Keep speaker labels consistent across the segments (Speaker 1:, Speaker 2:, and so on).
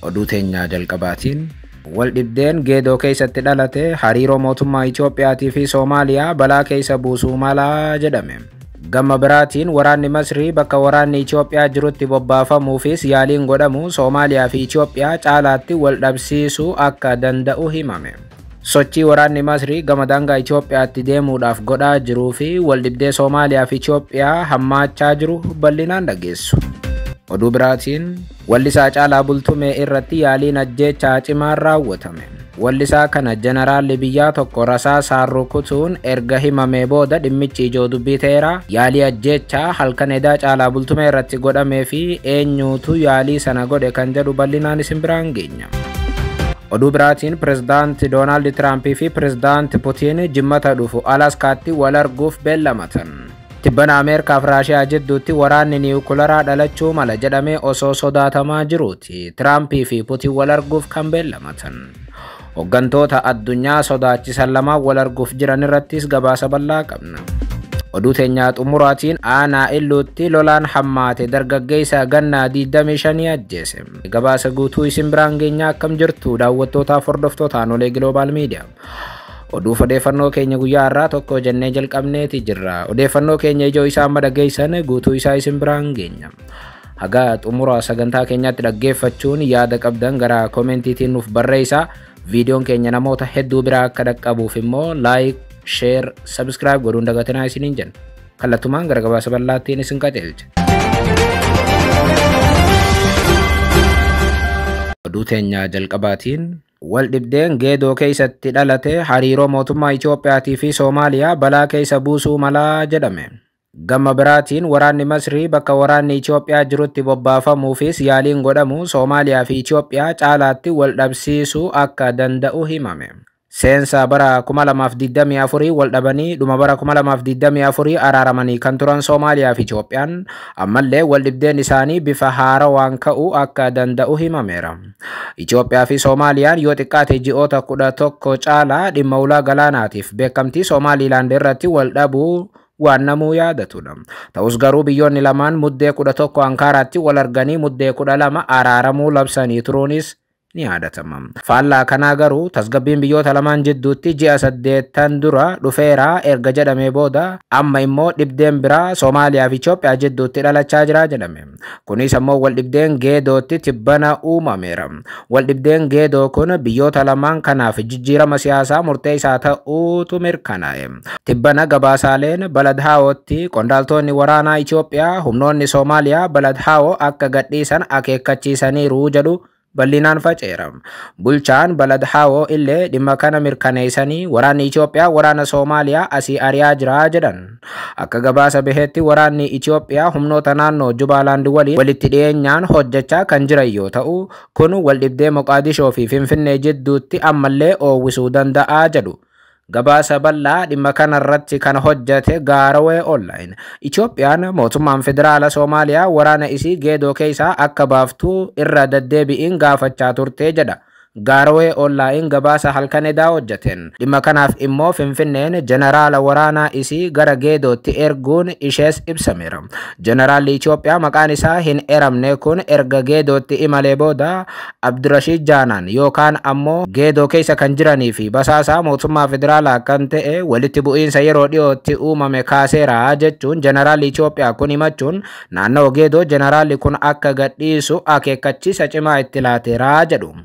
Speaker 1: Oduu teenyaa jalqabaatiin waldhibdeen Geedoo keessatti dhalate hariiroo mootummaa Itoophiyaatii fi Soomaaliyaa balaa keessa buusuu malaa jedhame. Gama biraatiin waraanni Masrii bakka waraanni Itoophiyaa jirutti bobbaafamuufis yaaliin godhamu Soomaaliyaa fi Itoophiyaa caalaatti wal dhabsiisuu akka danda'u himame. Sochii waraanni Masrii gama daangaa Itoophiyaatti deemuudhaaf godhaa jiruu fi waldhibdee Soomaaliyaa fi Itoophiyaa hammaachaa jiru bal'inaan dhageessu. Oduu biraatiin wallisaa Caalaa Bultumee irratti yaaliin ajjeechaa cimaan raawwatame. Wallisaa kana jeneraalli biyyaa tokko rasaasaan rukutuun erga himamee booda dhimmichi ijoo dubbii ta'eera. Yaalii ajjeechaa halkan edaa Caalaa Bultumee irratti godhamee fi eenyuutu yaalii sana godhe kan jedhu bal'inaan isin biraan geenya. Oduu biraatiin pirezidaanti Doonaald Tiraampii fi pirezidaanti Putiin jimmata dhufu Alaskaatti wal arguuf beellamatan. Tibbana Ameerikaaf Raashiyaa jidduutti waraanni niwukularaa dhalachuu mala jedhamee osoo sodaatamaa jiruuti. Tiraampii fi Putiin wal arguuf kan beellamatan. Hooggantoota addunyaa sodaachisan lamaan wal arguuf jiran irrattis gabaasa bal'aa qabna. Oduu teenyaa xumuraatiin aanaa illuutti lolaan hammaate dargaggeessa gannaa 25 ajjeese. Gabaasa guutuu isin biraan geenyaa. Akkam jirtu daawwattootaaf hordoftoota Aanolee Global Media? Oduuf odeeffannoo keenya guyyaa har'aa tokko jennee jalqabneeti jirra. Odeeffannoo keenya ijoo isaa amma dhageessan guutuu isaa isin biraan geenya. Haga xumura sagantaa keenyaatti dhaggeeffachuun yaada qabdan gara koomentiitiin nuuf barreessaa. Viidiyoon keenya namoota hedduu biraa akka dhaqqabuuf immoo like, share, subscribe godhuun dagatinaa isiniin jenna. Kallattumaan gara gabaasa bal'aattiin isin qajeelcha. Oduu teenyaa jalqabaatiin waldhibdeen Geedoo keessatti dhalate hariiroo mootummaa Itoophiyaatii fi Soomaaliyaa balaa keessa buusuu malaa jedhame. Gama biraatiin waraanni Masrii bakka waraanni Itoophiyaa jirutti bobbaafamuufis yaaliin godhamu Soomaaliyaa fi Itoophiyaa caalaatti wal dhabsiisuu akka danda'u himame. Seensa bara 2024 wal dhabanii dhuma bara 2024 araaramanii kan turan Soomaaliyaa fi Itoophiyaan ammallee wal dhibdeen isaanii bifa haarawaan ka'uu akka danda'u himameera. Itoophiyaa fi Soomaaliyaan yoo xiqqaate ji'oota 11 caalaa dhimma ulaa galaanaatiif beekamtii Soomaaliilaand irratti wal dhabuu waan namuu yaadatudha. Ta'us garuu biyyoonni lamaan muddee 11 Ankaaraatti wal arganii muddee 12 araaramuu labsanii turuunis ni yaadatama. Faallaa kanaa garuu tasgabbiin biyyoota lamaan jidduutti ji'a 8 dura dhufeera erga jedhamee booda amma immoo dhibdeen biraa Soomaaliyaa fi Itoophiyaa jidduutti dhalachaa jira jedhame. Kunis ammoo wal dhibdeen Geedootti tibbana uumameera. Wal dhibdeen Geedoo kun biyyoota lamaan kanaaf jijjiirama siyaasaa murteessaa ta'uutu mirkanaa'e. Tibbana gabaasaaleen Baladhaawootti qondaaltonni waraanaa Itoophiyaa humnoonni Soomaaliyaa Baladhaawoo akka gadhiisan akeekkachiisaniiru jedhu bal'inaan faceera. Bulchaan Baladhaawoo illee dhimma kana mirkaneessanii waraanni Itoophiyaa waraana Soomaaliyaa asii ari'aa jira jedhan. Akka gabaasa baheetti waraanni Itoophiyaa humnoota naannoo Jubaalaand waliin walitti dhiyeenyaan hojjechaa kan jiran yoo ta'u, kun waldhibdee Moqaadishoo fi Finfinnee jidduutti ammallee oowwisuu danda'a jedhu. Gabaasa bal'aa dhimma kanarratti kan hojjete Gaarawee Online. Itoophiyaan mootummaan federaala Soomaaliyaa waraana isii Geedoo keessaa akka baaftuu irra deddeebi'iin gaafachaa turte jedha. Gaarawee Online gabaasa halkan edaa hojjeteen. Dhimma kanaaf immoo Finfinneen jeneraala waraanaa isii gara Geedootti erguun ishees ibsameera. Jeneraalli Itoophiyaa maqaan isaa hin eramne kun erga Geedootti imalee booda Abdirashiid Jaanaan yookaan ammoo Geedoo keessa kan jiranii fi basaasaa mootummaa federaalaa kan ta'e walitti bu'iinsa yeroo dhiyootti uumame kaaseera jechuun jeneraalli Itoophiyaa kun himachuun naannoo Geedoo jeneraalli kun akka gadhiisu akeekkachiisa cimaa itti laateera jedhu.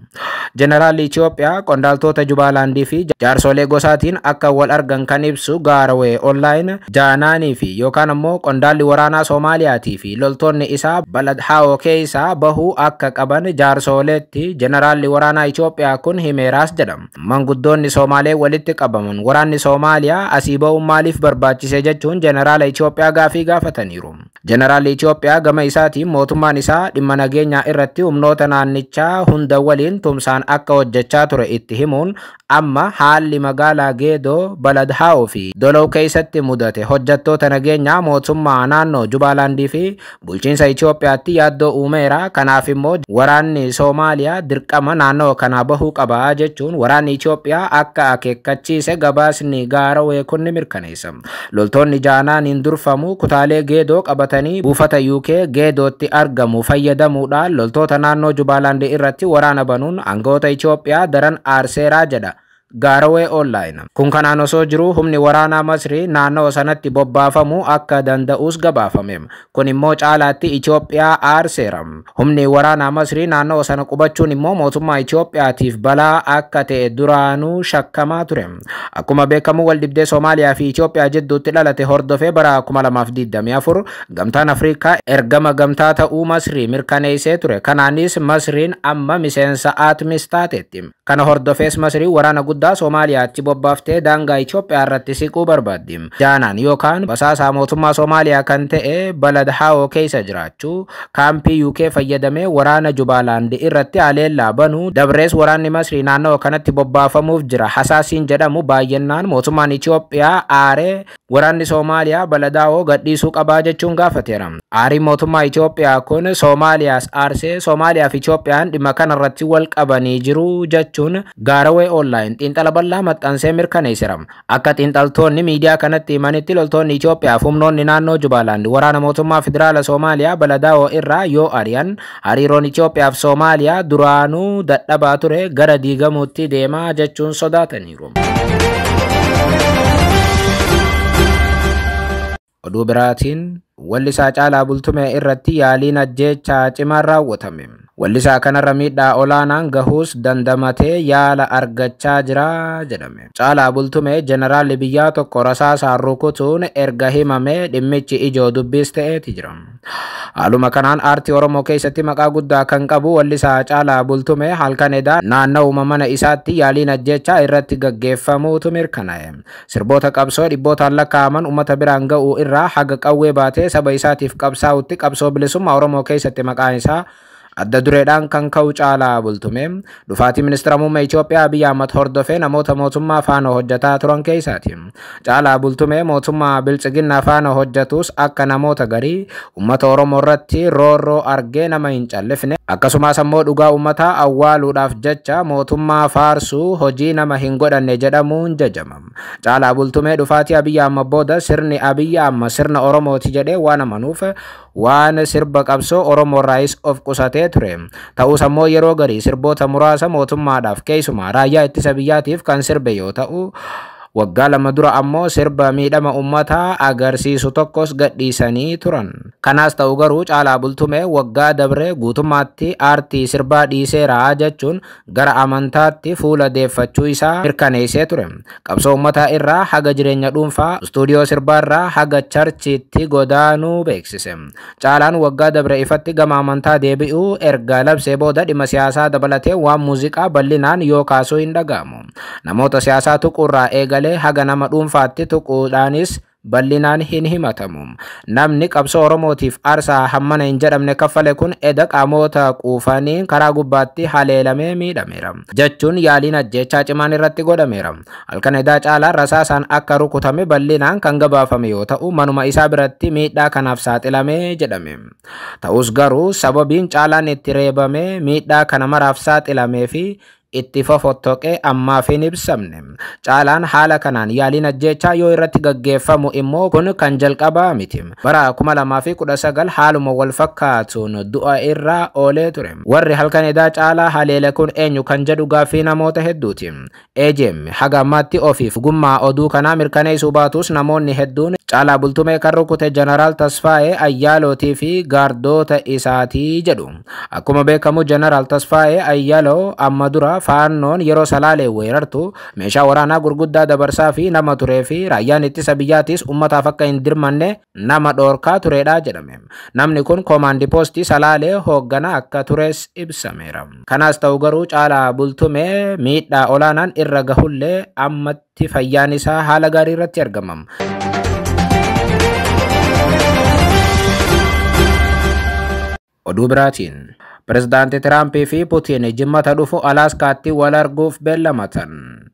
Speaker 1: Jeneraalli Itoophiyaa qondaaltota Jubaalaandii fi jaarsolee gosaatiin akka wal argan kan ibsu Gaarawee Online Jaanaanii fi yookaan ammoo qondaalli waraanaa Soomaaliyaatii fi loltoonni isaa Baladhaawoo keessaa bahuu akka qaban jaarsooleetti jeneraalli waraanaa Itoophiyaa kun himeeraas jedhama. Manguddoonni Soomaalee walitti qabaman waraanni Soomaaliyaa asii bahuun maaliif barbaachise jechuun jeneraala Itoophiyaa gaafii gaafataniiru. Jeneraalli Itoophiyaa gama isaatiin mootummaan isaa dhimma nageenyaa irratti humnoota naannichaa hunda waliin tumsaan mootummaan akka hojjechaa ture itti himuun amma haalli magaalaa Geedoo, Baladhaa'oo fi Dolow keessatti mudate hojjettoota nageenyaa mootummaa naannoo Jubaalaandii fi bulchiinsa Itoophiyaatti yaaddoo uumeera. Kanaaf immoo waraanni Soomaaliyaa dirqama naannoo kanaa bahuu qaba jechuun waraanni Itoophiyaa akka akeekkachiise gabaasni Gaarawee kun ni mirkaneessa. Loltoonni jaanaan durfamu kutaalee Geedoo qabatanii buufata UK Geedootti argamu fayyadamuudhaan loltoota naannoo Jubaalaandii irratti waraana banuun aangawoota Itoophiyaa daran aarseeraa jedha Gaarawee Online. Kun kanaan osoo jiru humni waraanaa Masrii naannoo sanatti bobbaafamuu akka danda'us gabaafame. Kun immoo caalaatti Itoophiyaa aarseera. Humni waraanaa Masrii naannoo sana qubachuun immoo mootummaa Itoophiyaatiif balaa akka ta'e duraanuu shakkamaa ture. Akkuma beekamu waldhibdee Soomaaliyaa fi Itoophiyaa jidduutti dhalate hordofee bara 2024 gamtaan Afrikaa ergama gamtaa ta'uu Masrii mirkaneessee ture. Kanaanis Masriin amma miseensa ATMIS taateetti. Kana hordofees Masrii waraana guddaa Soomaaliyaatti bobbaaftee daangaa Itoophiyaa irratti siquu barbaaddi. Jaanaan yookaan basaasaa mootummaa Soomaaliyaa kan ta'e Baladhaa'oo keessa jiraachuu kaampii UK fayyadamee waraana Jubaalaand irratti haleellaa banuu dabrees waraanni Masrii naannoo kanatti bobbaafamuuf jira. Hasaasiin jedhamu baay'inaan mootummaan Itoophiyaa aaree waraanni Soomaaliyaa Baladhaa'oo gadhiisuu qabaa jechuun gaafateera. Aariin mootummaa Itoophiyaa kun Soomaaliyaas aarsee Soomaaliyaa fi Itoophiyaan dhimma kanarratti wal qabanii jiru jechuun Gaarawee Online xiinxala bal'aa maxxansee mirkaneesseera. Akka xiinxaltoonni miidiyaa kanatti himanitti loltoonni Itoophiyaa fi humnoonni naannoo Jubaalaand waraana mootummaa federaala Soomaaliyaa Baladaa'oo irraa yoo ari'an hariiroon Itoophiyaa fi Soomaaliyaa duraanuu dadhabaa ture gara diigamuutti deemaa jechuun sodaataniiru. Oduu biraatiin wallisaa Caalaa Bultumee irratti yaaliin ajjeechaa cimaan raawwatame. Wallisaa kanarra miidhaa olaanaan gahuus dandamatee yaala argachaa jira jedhame. Caalaa Bultumee jeneraalli biyyaa tokko rasaasaan rukutuun erga himamee dhimmichi ijoo dubbiis ta'eeti jira. Haaluma kanaan aartii Oromoo keessatti maqaa guddaa kan qabu wallisaa Caalaa Bultumee halkan edaa naanna'uma mana isaatti yaaliin ajjeechaa irratti gaggeeffamuutu mirkanaa'e. Sirboota qabsoo dhibbootaan lakkaa'aman uummata biraan ga'uu irraa haga qawwee baatee saba isaatiif qabsaa'utti qabsoo bilisummaa Oromoo keessatti maqaan isaa adda dureedhaan kan ka'u Caalaa Bultumee dhufaatii ministeera muummee Itoophiyaa Abiyyi Ahmad hordofee namoota mootummaa faana hojjetaa turan keessaati. Caalaa Bultumee mootummaa biltsiginnaa faana hojjetus akka namoota garii uummata Oromoo irratti roorroo argee nama hin callifne akkasumas ammoo dhugaa uummataa awwaaluudhaaf jecha mootummaa faarsuu hojii nama hin godhanne jedhamuun jajama. Caalaa Bultumee dhufaatii Abiyyi Ahmad booda sirni Abiyyi Ahmad sirna Oromooti jedhee waan amanuuf waan sirba qabsoo Oromoo irraayis of qusatee ture. Ta'us ammoo yeroo garii sirboota muraasa mootummaadhaaf keessumaa raayyaa ittisa biyyaatiif kan sirbe yoo ta'u waggaa 2 dura ammoo sirba miidhama uummataa agarsiisu tokkos gadhiisanii turan. Kanaas ta'u garuu Caalaa Bultumee waggaa dabree guutummaatti aartii sirbaa dhiiseera jechuun gara amantaatti fuula deeffachuu isaa mirkaneessee ture. Qabsoo uummataa irraa haga jireenya dhuunfaa, istuudiyoo sirbaa irraa haga charchiitti godaanuu beeksise. Caalaan waggaa dabre ifatti gama amantaa deebi'uu erga labsee booda dhimma siyaasaa dabalatee waan muuziqaa bal'inaan yoo kaasuu hin dhaga'amu. Namoota siyaasaa tuquurraa eegalee haga nama dhuunfaatti tuquudhaanis bal'inaan hin himatamu. Namni qabsoo Oromootiif aarsaa hammana hin jedhamne kaffale kun eda qaamota quufaniin karaa gubbaatti haleelamee miidhameera. Jechuun yaaliin ajjeechaa cimaan irratti godhameera. Halkan edaa Caalaan rasaasaan akka rukutame bal'inaan kan gabaafame yoo ta'u manuma isaa biratti miidhaa kanaaf saaxilamee jedhame. Ta'us garuu sababiin Caalaan itti reebamee miidhaa kana maraaf saaxilamee fi itti fofottoqee ammaaf hin ibsamne. Caalaan haala kanaan yaaliin ajjeechaa yoo irratti gaggeeffamu immoo kun kan jalqabaa miti. Bara 2019 haaluma wal fakkaatuun du'a irraa oolee ture. Warri halkan edaa Caalaa haleele kun eenyu kan jedhu gaaffii namoota hedduuti. AJM haga ammaatti ofiif gummaa oduu kanaa mirkaneessuu baatus namoonni hedduun Caalaa Bultumee kan rukute Jeneraal Tasfaa'ee Ayyaalootii fi gaardoota isaatii jedhu. Akkuma beekamu Jeneraal Tasfaa'ee Ayyaaloo amma dura faannoon yeroo Salaalee weerartu meeshaa waraanaa gurguddaa dabarsaa fi nama turee fi raayyaan ittisa biyyaatis uummataaf akka hin dirmanne nama dhoorkaa turedha jedhame. Namni kun koomaandi poostii Salaalee hoogganaa akka tures ibsameera. Kanaas ta'u garuu Caalaa Bultumee miidhaa olaanaan irra gahullee ammatti fayyaan isaa haala gaarii irratti argama. Oduu biraatiin Pirezidaanti Tiraampii fi Putiin jimmata dhufu Alaaskaatti wal arguuf beellamatan.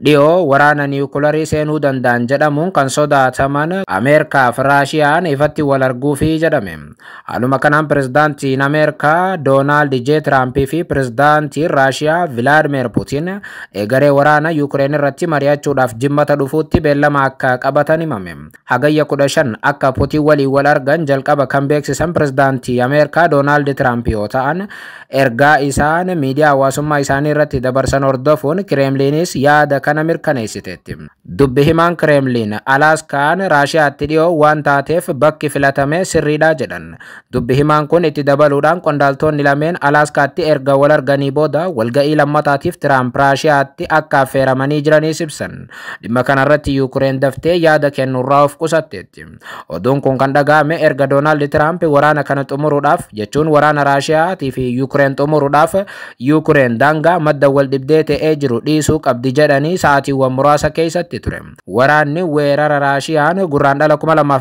Speaker 1: Dhiyoo waraana niwukularii seenuu danda'an jedhamuun kan sodaataman Ameerikaa fi Raashiyaan ifatti wal arguufi jedhame. Haaluma kanaan pirezidaantiin Ameerikaa Doonaald J. Tiraampii fi pirezidaantiin Raashiyaa Vilaadimeer Putiin eegaree waraana Yuukireen irratti mari'achuudhaaf jimmata dhufuutti beellama akka qabatan himame. Hagayya 15 akka Putiin waliin wal argan jalqaba kan beeksisan pirezidaantii Ameerikaa Doonaald Tiraamp yoo ta'an, ergaa isaan miidiyaa hawaasummaa isaanii irratti dabarsan hordofuun Kireemliinis yaada kana mirkaneessiteetti. Dubbi himaan Kireemliin Alaaskaan Raashiyaatti dhiyoo waan taateef bakki filatame sirriidha jedhan. Dubbi himaan kun itti dabaluudhaan qondaaltonni lameen Alaaskaatti erga wal arganii booda walga'ii lammataatiif Tiraamp Raashiyaatti akka affeeramanii jiraniis ibsan. Dhimma kanarratti Yuukireen daftee yaada kennuurraa of qusatteetti. Oduun kun kan dhaga'ame erga Doonaald Tiraamp waraana kana xumuruudhaaf, jechuun waraana Raashiyaatii fi Yuukireen xumuruudhaaf, Yuukireen daangaa madda wal dhibdee ta'ee jiru dhiisuu qabdi jedhanii sa'aatiiwwan muraasa keessatti ture. Waraanni weerara Raashiyaan Gurraandhala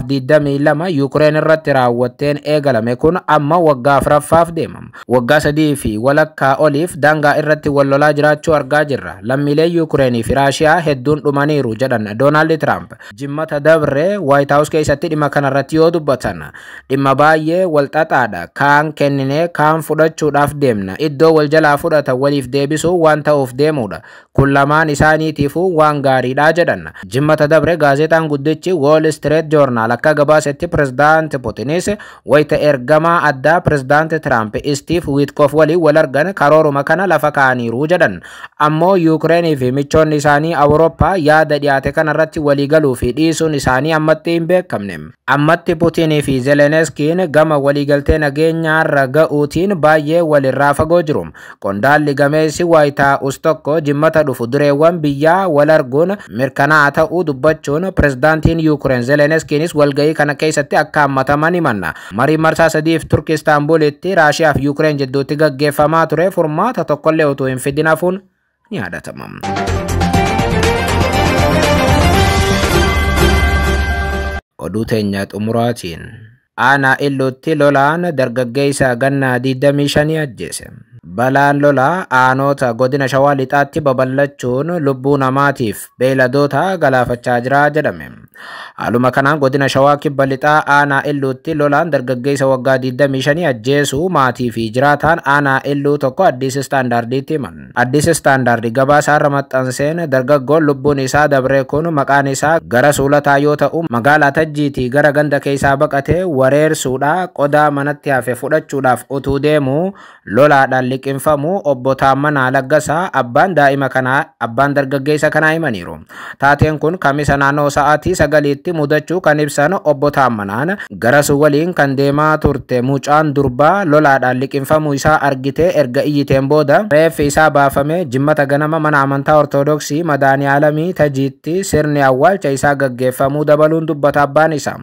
Speaker 1: 2022 Yuukireen irratti raawwatteen eegalame kun amma waggaa afuraffaaf deema. Waggaa 3 fi walakkaa oliif daangaa irratti wal lolaa jiraachuu argaa jirra. Lammiileen Yuukireenii fi Raashiyaa hedduun dhumaniiru jedhan Doonaald Tiraamp. Jimmata dabre Waayit Haawus keessatti dhimma kanarratti yoo dubbatan, dhimma baay'ee wal xaxaadha. Kaan kenninee kaan fudhachuudhaaf deemna. Iddoo wal jalaa fudhatan waliif deebisuu waan ta'uuf deemudha. Kun lamaan isaaniitiifuu waan gaariidha jedhan. Jimmata dabre gaazexaan guddichi Wall Street Journal akka gabaasetti pirezidaanti Putinis wayita ergamaa addaa pirezidaanti Tiraamp Steve Witkoff waliin wal argan karooruma kana lafa kaa'aniiru jedhan. Ammoo Yuukireenii fi michoonni isaanii Awurooppaa yaada dhiyaate kanarratti waliigaluu fi dhiisuun isaanii ammatti hin beekamne. Ammatti Putinii fi Zelenskiin gama waliigaltee nageenyaarra ga'uutiin baay'ee walirraa fagoo jiru. Qondaalli gameessi Waayit Haawus tokko jimmata dhufu dureewwan biyyaa wal arguun mirkanaa'aa ta'uu dubbachuun pirezidaantiin Yuukireen Zelenskiinis walga'ii kana keessatti akka hammataman himanna. Marii marsaa sadiif Turki Istaanbulitti Raashiyaa fi Yuukireen jidduutti gaggeeffamaa ture furmaata tokkollee utuu hin fidin hafuun ni yaadatama. Oduu teenya xumuraatiin. Aanaa Illuutti lolaan dargaggeessa gannaa 25 ajjeese. Balaan lolaa aanota godina Shawaa Lixaatti babal'achuun lubbuu namaatiif beeyladoota galaafachaa jira jedhame. Haaluma kanaan godina Shawaa Kibba Lixaa aanaa Illuutti lolaan dargaggeessa waggaa 25 ajjeesuu maatii fi jiraataan aanaa Illuu tokko Addis Istaandaardiitti himan. Addis Istaandaardi gabaasa irra maxxanseen dargaggoon lubbuun isaa dabre kun maqaan isaa gara Suulataa yoo ta'u, magaalaa Tajjiitii gara ganda keessaa baqatee wareersuudhaa qodaa manatti hafe fudhachuudhaaf utuu deemu lolaadhaan liqinfamu obbo Taammanaa Laggasaa abbaan daa'ima kanaa abbaan dargaggeessa kanaa himaniiru. Taateen kun kamisa naannoo sa'aatii 9tti mudachuu kan ibsan obbo Taammanaan, Garasuu waliin kan deemaa turte mucaan durbaa lolaadhaan liqinfamuu isaa argitee erga iyyiteen booda reeffi isaa baafamee jimmata ganama mana amantaa Ortodoksii Madaaniyaalamii Tajiitti sirni awwaalcha isaa gaggeeffamuu dabaluun dubbata abbaan isaa.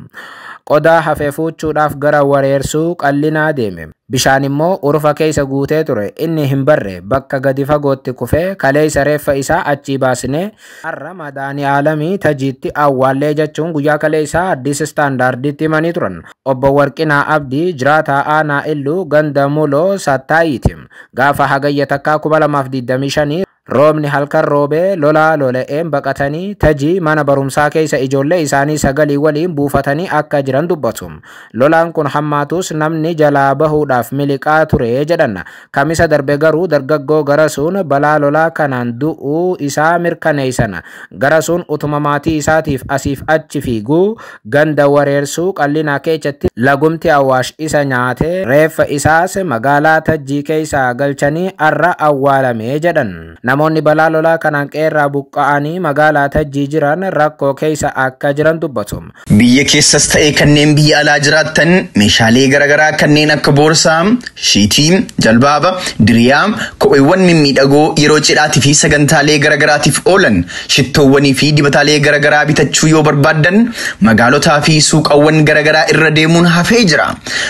Speaker 1: Qodaa hafe fuuchuudhaaf gara wareersuu qallinaa deeme. Bishaan immoo urufa keessa guutee ture. Inni hin barre bakka gadi fagootti kufee kaleessa reeffa isaa achii baasnee har'a Madaaniyaalamii Tajiitti awwaallee jechuun guyyaa kaleessaa Addis Istaandaarditti himanii turan. Obbo Warqinaa Abdii jiraataa aanaa Illuu ganda Muloo Sattaayiiti. Gaafa hagayya takkaa 2025 roobni halkan roobee lolaa lola'een baqatanii Tajii mana barumsaa keessa ijoollee isaanii sagalii waliin buufatanii akka jiran dubbatu. Lolaan kun hammaatus namni jalaa bahuudhaaf miliqaa ture jedhan. Kamisa darbe garuu dargaggoo Garasuun balaa lolaa kanaan du'uu isaa mirkaneessan. Garasuun utuma maatii isaatiif asiif achi fiiguu ganda wareersuu qallinaa keessatti lagumti Awaash isa nyaate, reeffa isaas magaalaa Tajjii keessaa galchanii har'a awwaalame jedhan. Namoonni balaa lolaa kanaan qeerraa buqqa'anii magaalaa Tajjii jiran rakkoo keessa akka jiran dubbatu.
Speaker 2: Biyya keessas ta'ee kanneen biyya alaa jiraattan meeshaalee garaagaraa kanneen akka boorsaa, shiitii, jalbaaba, diriyaa, kopheewwan mimmiidhagoo yeroo cidhaatii fi sagantaalee garaagaraatiif oolan, shittoowwanii fi dibataalee garaagaraa bitachuu yoo barbaaddan magaalotaa fi suuqawwan garaagaraa irra deemuun hafee jira.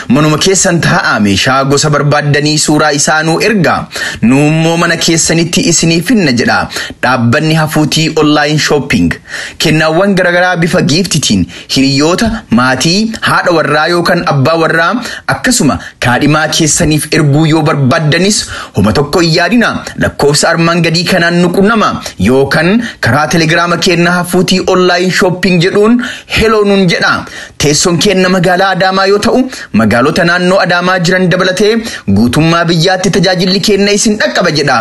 Speaker 2: Manuma keessan taa'aa meeshaa gosa barbaaddanii suuraa isaa nuu ergaa. Nu immoo mana keessanitti isiniif isinii finna jedha dhaabbanni Hafuutii Online Shopping. Kennaawwan garaagaraa bifa giiftitiin hiriyoota, maatii, haadha warraa yookaan abbaa warraa, akkasuma kaadhimaa keessaniif erguu yoo barbaaddanis homa tokko hin yaadina, lakkoofsa armaan gadii kanaan nu qunnama yookaan karaa Telegiraama keenna Hafuutii Online Shopping jedhuun hello nun jedha. Teessoon keenna magaalaa Adaamaa yoo ta'u, magaalota naannoo Adaamaa jiran dabalatee guutummaa biyyaatti tajaajilli keenna isin dhaqqaba jedha.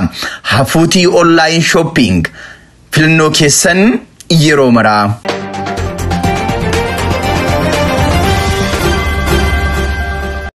Speaker 2: Hafuutii Online Shopping, filannoo keessan yeroo maraa.